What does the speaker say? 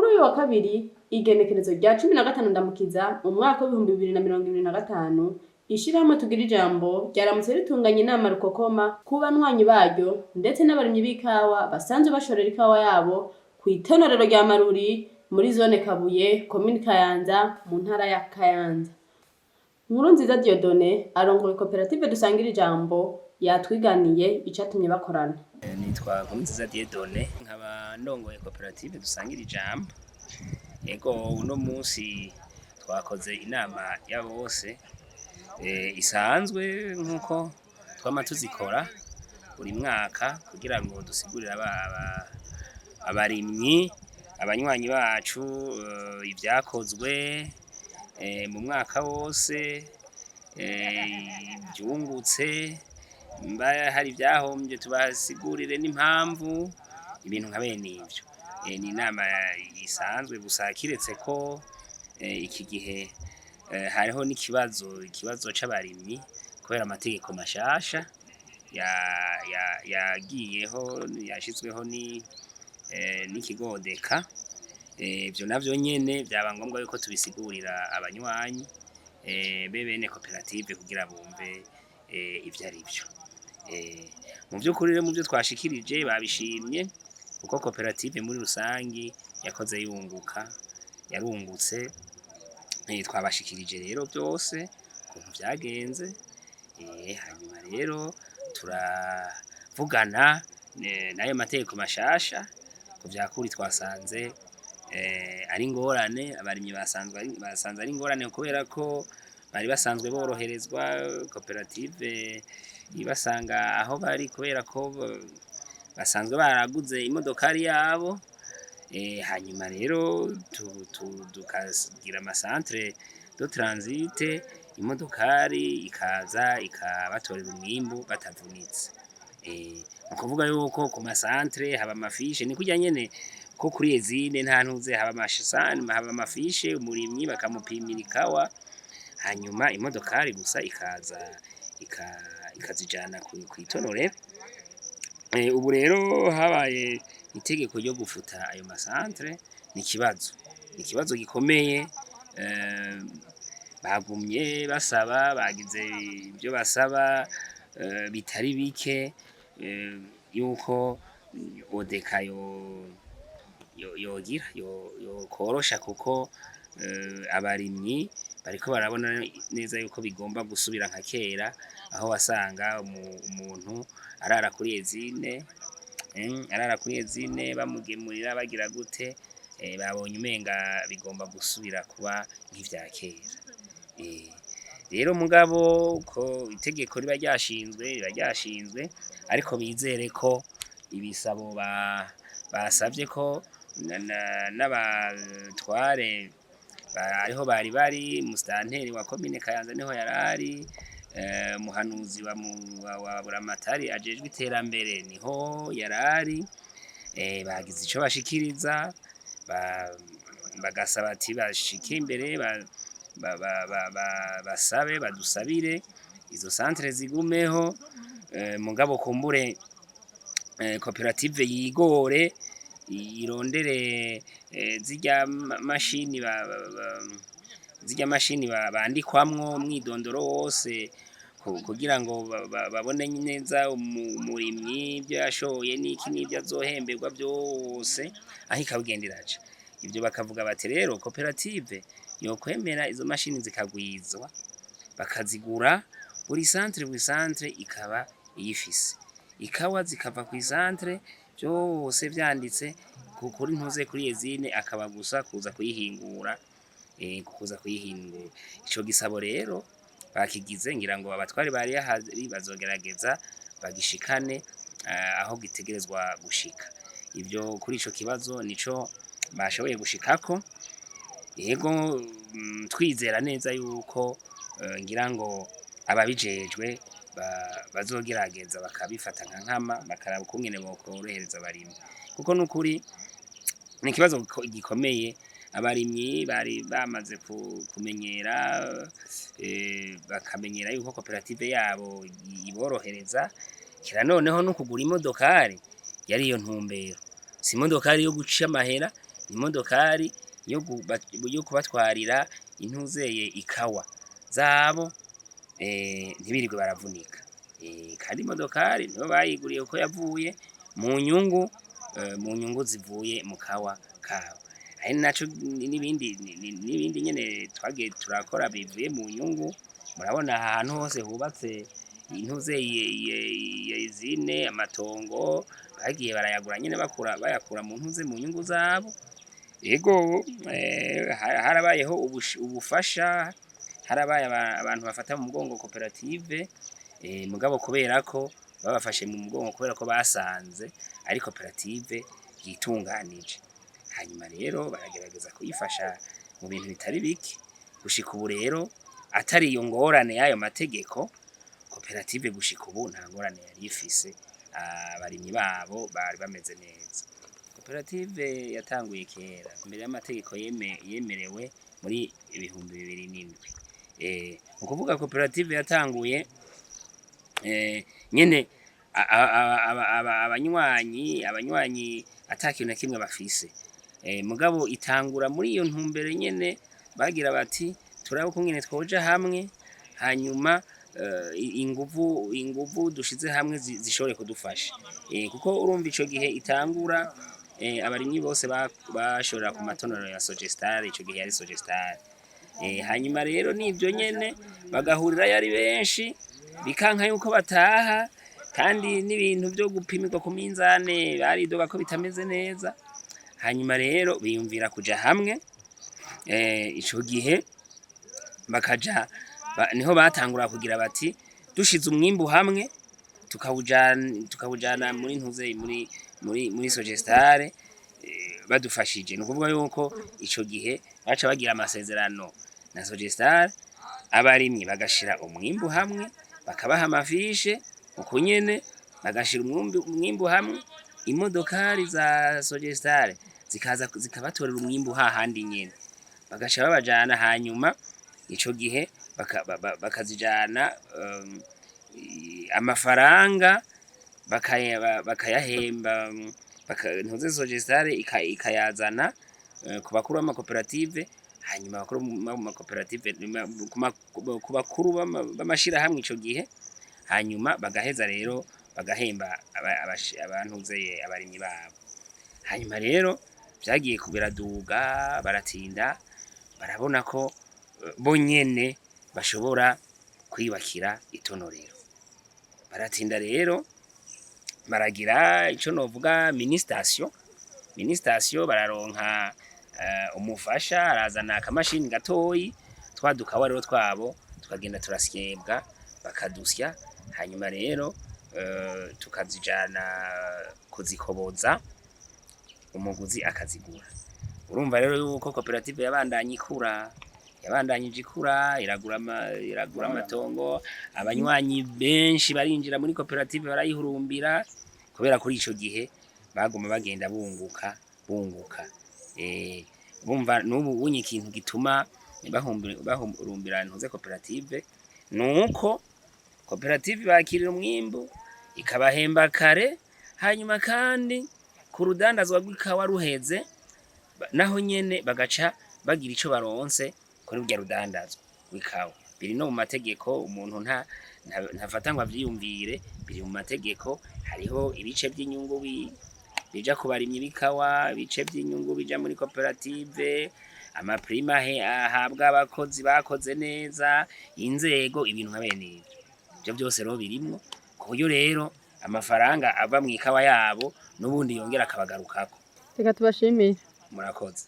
Kuri uyu wa kabiri, igenekerezo rya 15 Ndamukiza mu mwaka w'2025, ishirahamwe Tugira Ijambo ryaramutse ritunganya inama rukokoma ku banywanyi baryo ndetse n'abarimyi b'ikawa basanzwe bashorera ikawa yabo kw'itonorero rya Maruri muri zone Kabuye, komine Kayanza, mu ntara ya Kayanza. Nkurunziza Dieudonné arongoye koperative Dusangira Ijambo yatwiganiye icatumye bakorana. Nitwa Nkurunziza Dieudonné, nkaba ndongoye koperative Dusangira Ijambo. Ego, uno munsi twakoze inama ya bose isanzwe nkuko twama tuzikora buri mwaka kugira ngo dusigurire abarimyi, abanywanyi bacu ivyakozwe mu mwaka wose, ivyungutse, mba hari ivyahomvye tubasigurire n'impamvu, ibintu nka bene ivyo. Ni inama isanzwe gusa kiretse ko iki gihe hariho n'ikibazo, ikibazo c'abarimyi kubera amategeko mashasha yagiyeho, yashizweho n'ikigo ODECA. Ivyo navyo nyene vyaba ngombwa yuko tubisigurira abanywanyi be bene koperative kugira bumve ivyo ari vyo. Mu vy'ukuri rero, mu vyo twashikirije babishimye kuko koperative muri rusangi yakoze yunguka, yarungutse. Twabashikirije rero vyose ukuntu vyagenze, hanyuma rero turavugana n'ayo mategeko mashasha. Ku vyakuri twasanze ari ingorane, abarimyi basanze ari ingorane kubera ko bari basanzwe boroherezwa, koperative ibasanga aho bari kubera ko basanzwe baraguze imodokari yabo. Hanyuma rero tukagira ama centre de transit, imodokari ikaza ikabatorera umwimbu batavunitse. Ni ukuvuga yuko ku ma centre haba ama fiches, ni kurya nyene ko kuri usine nta ntuze, haba ama fiches, umurimyi bakamupimira ikawa, hanyuma imodokari gusa ikaza ikazijana kw'itonorero. Ubu rero habaye itegeko ryo gufuta ayo ma centre, ni ikibazo gikomeye. Bagumye basaba, bagize ivyo basaba bitari bike, yuko ODECA yogira yokorosha kuko abarimyi bariko barabona neza yuko bigomba gusubira nka kera, aho wasanga umuntu arara kuri usine, arara kuri usine bamugemurira bagira gute. Babonye umenga bigomba gusubira kuba nk'ivya kera. Rero mugabo ko itegeko riba ryashinzwe, riba ryashinzwe, ariko bizere ko ibisabo basavye ko n'abatware ariho bari bari, musitanteri wa komine Kayanza niho yarari, umuhanuzi wa Buramatari ajejwe iterambere niho yarari, bagize ico bashikiriza, bagasaba ati bashike imbere basabe badusabire izo centre zigumeho, mugabo kumbure koperative yigore irondere zirya mashini bandikwamwo umwidondoro wose kugira ngo babone neza umurimyi ivyo yashoye n'iki n'ivyo azohemberwa vyose aho ikabigenda iraca. Ivyo bakavuga bati rero koperative yokwemera izo mashini zikagwizwa, bakazigura, buri centre, buri centre ikaba iyifise, ikawa zikava kw'icentre vyose vyanditse kuri ntuze kuri usine, akaba gusa kuza kuyihingura, kuza kuyihingura. Ico gisabo rero bakigize, ngira ngo abatwari bari bahari bazogerageza bagishikane aho gitegerezwa gushika. Ivyo kuri ico kibazo nico bashoboye gushikako. Yego, twizera neza yuko ngira ngo ababijejwe bazogerageza bakabifata nka nkama, bakaraba ukungene bokorohereza abarimyi, kuko nukuri ni ikibazo gikomeye. Abarimyi bari bamaze kumenyera, bakamenyera yuko koperative yabo iborohereza. Kira noneho no kugura imodokari yari iyo ntumbero, si imodokari yo guca amahera. Imodokari yo kubatwarira intuzeye ikawa zabo, ntibirirwe baravunika. Kandi imodokari nibo bayiguriye kuko yavuye mu nyungu, mu nyungu zivuye mu kawa kabo. Ari naco n'ibindi nyene twagiye turakora bivuye mu nyungu. Murabona ahantu hose hubatse intuzeye izine, amatongo bagiye barayagura nyene, bakura bayakura mu ntuze, mu nyungu zabo. Ego, harabayeho ubufasha, harabaye abantu bafata mu mugongo koperative, mugabo kubera ko babafashe mu mugongo kubera ko basanze ari koperative yitunganije, hanyuma rero baragerageza kuyifasha mu bintu bitari bike. Gushika ubu rero, atari iyo ngorane y'ayo mategeko, koperative gushika ubu nta ngorane yari ifise, abarimyi babo bari bameze neza. Koperative yatanguye kera mbere y'amategeko yemerewe muri 2007. Ni ukuvuga koperative yatanguye nyene abanywanyi ata kintu na kimwe bafise, mugabo itangura muri iyo ntumbero nyene, bagira bati: "Turabe ukungene twoja hamwe, hanyuma inguvu dushize hamwe zishobore kudufasha." Kuko urumva ico gihe itangura, abarimyi bose bashorera ku matonero ya Sogestare, ico gihe yari Sogestare. Hanyuma rero nivyo nyene bagahurirayo ari benshi, bikanka yuko bataha, kandi n'ibintu vyo gupimirwa ku minzane baridoga ko bitameze neza. Hanyuma rero biyumvira kuja hamwe. Ico gihe bakaja niho batangura kugira bati: "Dushize umwimbu hamwe, tukawujana muri ntuze, muri Sogestare, badufashije." Ni ukuvuga yuko ico gihe baca bagira amasezerano na Sogestare, abarimyi bagashira umwimbu hamwe, bakabaha amafishe uko nyene, bagashira umwimbu hamwe, imodokari za Sogestare zikaza zikabatorera umwimbu hahandi nyene, bagaca babajana. Hanyuma ico gihe bakazijana, amafaranga bakayahemba, ntuze Sogestare ikayazana ku bakuru b'amakoperative. Hanyuma abakuru b'amakoperative, ku bakuru b'amashirahamwe ico gihe, hanyuma bagaheza rero bagahemba abantuzeye abarimyi babo. Hanyuma rero vyagiye biraduga, baratinda barabona ko bo nyene bashobora kwiyubakira itonorero. Baratinda rero baragira ico novuga mini station. Mini station, bararonka umufasha arazana akamashini gatoyi, twa dukawa rero twabo tukagenda turasyebwa, bakadusya, hanyuma rero tukazijana kuzikoboza, umuguzi akazigura. Urumva rero yuko koperative yabandanye ikura, yabandanyije ikura, iragura amatongo, abanywanyi benshi barinjira muri koperative, barayihurumbira, kubera kuri ico gihe baguma bagenda bunguka bunguka. Bumva n'ubu unye ikintu gituma bahurumbira ntuze koperative nuko koperative bakirira umwimbu, ikabahemba kare, hanyuma kandi ku rudandazwa rw'ikawa ruheze, naho nyene bagaca bagira ico baronse kuri rurya rudandazwa rw'ikawa. Biri no mu mategeko, umuntu ntafata ngo avyiyumvire, biri mu mategeko. Hariho ibice vy'inyungu bija ku barimyi b'ikawa, ibice vy'inyungu bija muri koperative, ama primes ahabwa abakozi bakoze neza, inzego, ibintu nka bene ivyo. Ivyo vyose rero birimwo, ku buryo rero amafaranga ava mw'ikawa yabo n'ubundi yongera akabagarukako. Reka tubashimire. Murakoze.